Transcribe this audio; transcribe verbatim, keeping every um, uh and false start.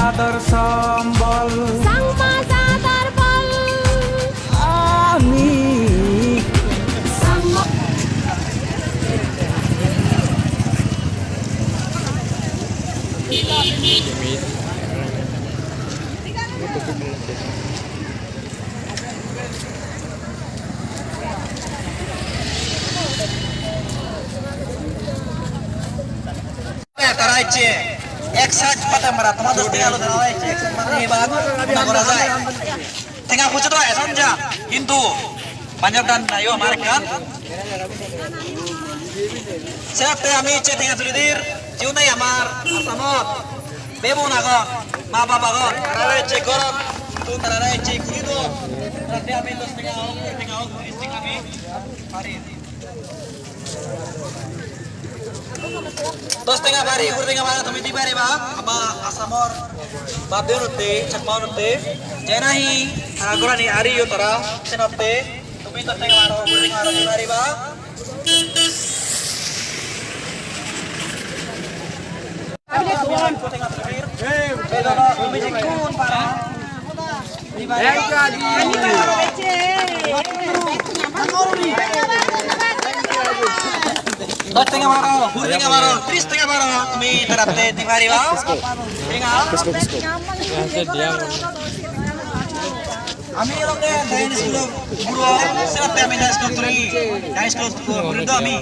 Ador sombol. Changma jador bol. Ami. Changma. Tara ecche ek side pata mara, tomato tenga loi tara ecche ek side pata, ei bag mona gora jai. Tenga hucche do ejon ja, hintu banjar dan nayo amar ekkan. Sette ami ecche tenga tuli dir, jiun nahi amar Assamot bebun agon, ma bap agon, tara ecche gorot, tun tara ecche guri do, tara ami dos tenga hok, kuri tenga hok, tris tenga ami pari. Dos tenga pari, kuri tenga pari tumi di pariba, ama Assamor bap bhei unotte, Chakma unotte, je nahi, ah, gorani ari yo tara, senotte, tumi dos tenga paro, kuri tenga paro di pariba. Dos tenga maro, kuri tenga maro, tris tenga maro, tumi taratte di pariba. Tenga. Ami olode dance group, guru, senotte ami dance group tuli, dance group tuli do ami.